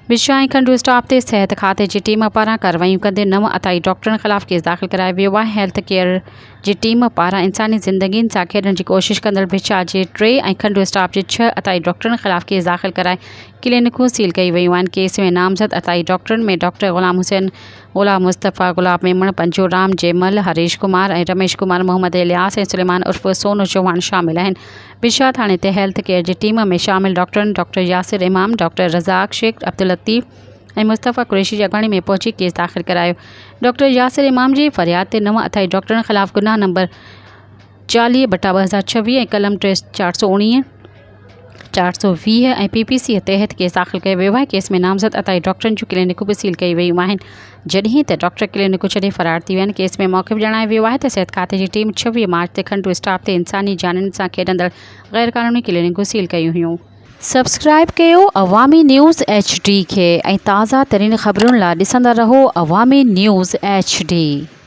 ڀٽشاهه ۽ کنڊو stop تي صحت کاتي جي ٽيم پاران ڪارروايون ڪندي نو عطائي ڊاڪٽرن خلاف ڪيس داخل ڪرايو ويو آهي. هيلٿ ڪيئر جي ٽيم پاران انساني زندگين سان کيڏڻ جي ڪوشش ڪندڙ ڀٽشاهه جي ٽي ۽ کنڊو اسٽاپ جي ڇهه عطائي ڊاڪٽرن خلاف ڪيس داخل ڪرائي ڪلينڪون سيل ڪيون ويون آهن. ڪيس ۾ نامزد عطائي ڊاڪٽرن ۾ ڊاڪٽر غلام حسين، غلام مصطفيٰ، گلاب ميمڻ، پنجو رام، جيمل، هريش ڪمار ۽ رميش ڪمار، محمد الياس ۽ سليمان عرف سونو چوهاڻ شامل آهن. ڀٽشاهه ٿاڻي تي هيلٿ ڪيئر جي ٽيم ۾ شامل ڊاڪٽرن ڊاڪٽر ياسر امام، ڊاڪٽر رزاق شيخ، عبداللطيف ۽ مصطفيٰ قريشي جي اڳواڻي ۾ پهچي ڪيس داخل ڪرايو. ڊاڪٽر ياسر امام جي فرياد تي نو اٿائي ڊاڪٽرن خلاف گناهه نمبر 40 بٽا 2026 ۽ قلم ٽي 419، 420 ۽ پي پي سي تحت ڪيس داخل ڪيو ويو آهي. ڪيس ۾ نامزد عطائي ڊاڪٽرن جون ڪلينڪون به سيل ڪيون ويون آهن. جڏهن ته ڊاڪٽر ڪلينڪون ڇڏي فرار ٿي ويا آهن. ڪيس ۾ موقف ڄاڻايو ويو آهي ته صحت کاتي جي ٽيم 26 مارچ تي کنڊو اسٽاپ تي انساني جانين سان کيڏندڙ غيرقانوني ڪلينڪون سيل ڪيون هيون. سبسڪرائب ڪيو عوامي نيوز ايڇ ڊي کي ۽ تازه ترين خبرن لا ڏسندا رهو عوامي نيوز ايڇ ڊي.